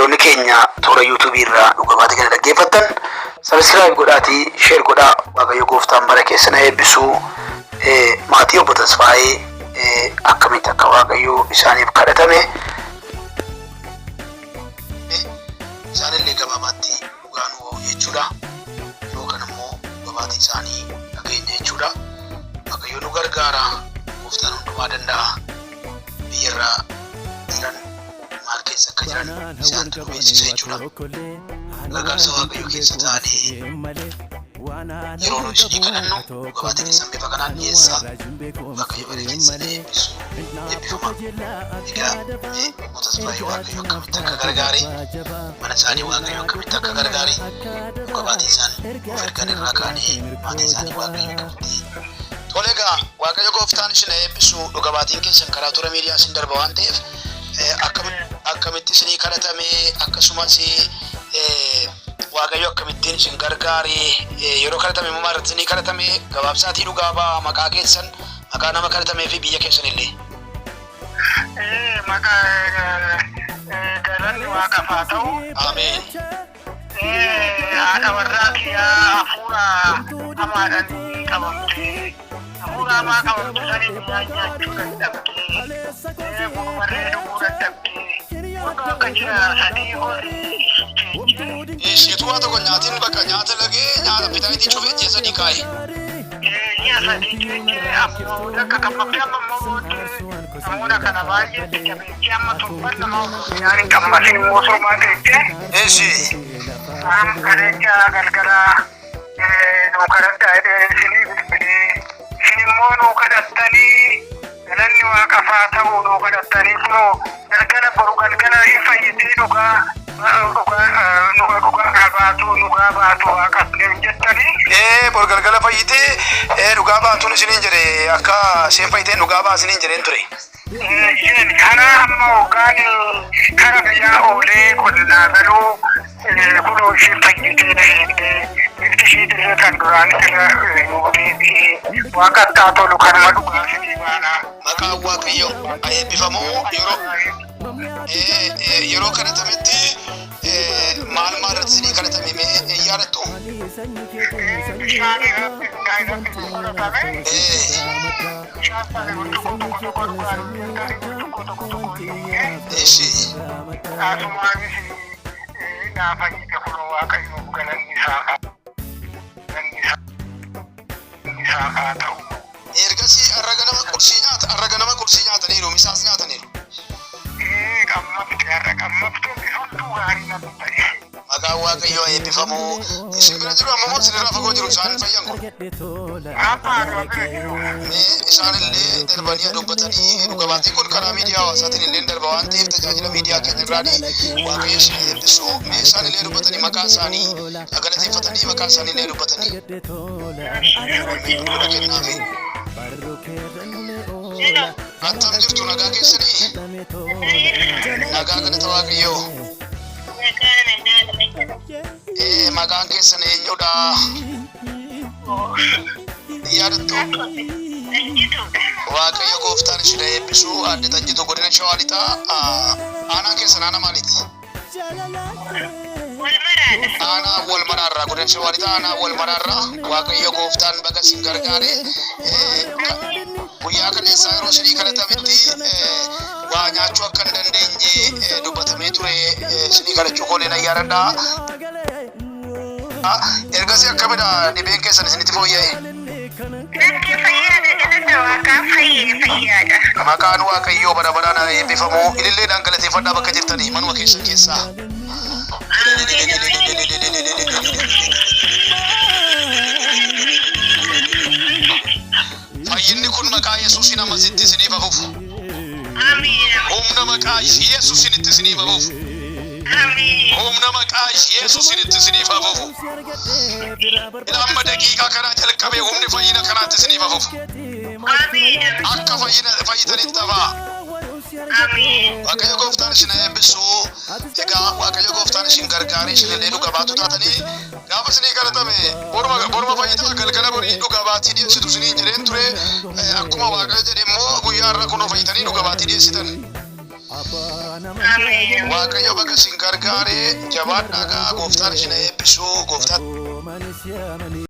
Obboloonni keenya toora YouTube irraa dhuga baatii kana dhaggeeffattan subscribe godhaatii share godhaa. Waaqayyo gooftaan bara keessan haa eebbisu. Maatii obbo Tasfaayee akkamitti akka Waaqayyo isaaniif kadhatame isaanillee gabaabaatti dhugaa nu ba'u jechuudha. Yeroo kana immoo dhuga baatii isaanii dhageenya jechuudha. Waaqayyo nu gargaara. Gooftaan hundumaa danda'a. Biyyarraa jiran maal keessa akka jiran isaantu nu beeksisa jechuudha. Gargaarsa Waaqayyoo keessa taanee yeroo nu isinii kadhannu dhuga baatii keessan bifa kanaan dhiyeessaa. Waaqayyo bara keessan haa eebbisu. Eebbifama. Egaa mee obbo Tasfaayee Waaqayyo akkamitti akka gargaare mana isaanii Waaqayyo akkamitti akka gargaare dhuga baatii isaan of ergan irraa kaanee maatii isaanii Waaqayyo akkamitti. Tole egaa Waaqayyo gooftaan isin haa eebbisu. Dhuga baatiin keessan karaa toora miidiyaa isin darba waan ta'eef akkamitti isinii kadhatame, akkasumas Waaqayyo akkamittiin isin gargaare, yeroo kadhatame immoo maal irratti isinii kadhatame, gabaabsaatii dhugaa ba'a, maqaa keessan, maqaa nama kadhatamee fi biyya keessan illee. Maqaa galanni Waaqaaf haa ta'u. Ameen. Haadha warraa kiyyaa hafuura hamaadhaan qabamte. Hafuura hamaa qabamte saniin midhaan nyaachuu dadhabde. Bunumarree dhuguu dadhabde. Waggaa akka ji'a 3 ol teechee. Isheetu waa tokko nyaatiin bakka nyaata lagee nyaata bitaayitii cufee ji'a 3 kaa'e. Ji'a 3 teechee amma booda akka qabbamte, amma immoo booddee namoota kana baay'eetti jabeessee amma torban 2 osoo midhaan hin qammasin immoo somaa teechee. Eshi. Amma kaleecha galgala nuu kadhadhaa jedhee isinii bilbilee, isin immoo nuu kadhattanii, galanni Waaqaaf haa ta'u, nuu kadhattanii kunoo galgala boru galgala hin fayyitee, dhugaa dhugaa dhugaa baatu, dhugaa baatu Waaqaaf jettanii. Ee, bor galgala fayyitee dhugaa baatuun isiniin jedhe, akka isheen fayyiteen dhugaa baa isiniin jedheen ture. Isheen kana amma hoggaan kara biyyaa oolee qonnaa galuu kunoo isheen fayyitee na eegdee, bifti ishee dirree kan duraan irra nuu deebi'ee, Waaqatti haa tolu, kanuma dhugaa isinii baana. Maqaan Waaqayyo haa eebbifamu. Yeroo yeroo kadhatametti maal maal irratti isinii kadhatame mee hin yaadattu? Bishaan irratti irratti kadhatame. Bishaan sana burcuqqoo tokko tokko dhugaa jettanii, burcuqqoo tokko tokko dhugnee. Eshi. Asumaanis naa fayyite, kunoo Waaqayyoof galanni isaa haa ta'u. Ergasii har'a ganama qursii nyaata, har'a ganama qursii nyaataniiru, misaas nyaataniiru. Ee, qammafte, har'a qammafte, hunduu gaarii natti ta'e. Maqaan Waaqayyoo haa eebbifamu. Isin bira jiru amma moo isin irraa fagoo jiru isaan fayyan kun? Amma anuma bira jiru. Mee isaan illee darbanii dubbatanii, dhuga baatiin kun karaa miidiyaa hawaasaatiin illee darba waan ta'eef tajaajila miidiyaa keenya irraanii Waaqayyo isin eebbisu. Mee isaan illee dubbatanii, maqaa isaanii galateeffatanii, maqaa isaanii illee dubbatanii. Bilbila kennaafi. Attam jirtu, nagaa keessanii? Nagaa, galata Waaqayyoo. Ee, maqaan keessan eenyudha? Yaadattu? Waaqayyo gooftaan isin haa eebbisu. Aadde Tanjitu, godina Shawaa Lixaa, aanaan keessan aanaa maaliiti? Aanaa wal maraarraa, godina Shawaa Lixaa aanaa wal maraarraa. Waaqayyo gooftaan baga isin gargaare. Guyyaa kaleessaa yeroo isinii kadhatametti waa nyaachuu akka hin dandeenye dubbatamee ture, isinii kadhachuu koolee nan yaadadha. Ergasii akkamidha, dhibeen keessan isinitti fooyya'e? Natti fayyaadha, galata Waaqaa, fayyee fayyaadha. Maqaan Waaqayyoo bara baraan haa eebbifamu. Ililleedhaan galateeffadhaa bakka jirtanii manuma keessan keessaa. Fayyinni kun maqaa Yesuusiin ammasitti isiniif hafuuf. Amiin. Humna maqaa Yesuusiin itti isiniif hafuuf. Amiin. Humna maqaa Yesuusiin itti isiniif hafuuf. Ila amma daqiiqaa kanaa jalqabee humni fayyina kanaatti isiniif hafuuf. Amiin. Akka fayyina fayyitanitti hafaa. Amiin. Waaqayyo gooftaan isin haa eebbisu. Egaa Waaqayyo gooftaan isin gargaaree isin illee dhuga baatu taatanii, gaafa isinii kadhatame boruma boruma fayyitaa, galgala borii dhuga baatii dhiyeessitu isiniin jedheen ture. Akkuma Waaqayyo jedhe immoo guyyaa har'a kunoo fayyitanii dhuga baatii dhiyeessitan. Ameen. Waaqayyo baga isin gargaaree, jabaadhaa gaa, gooftaan isin eebbisu, gooftaan.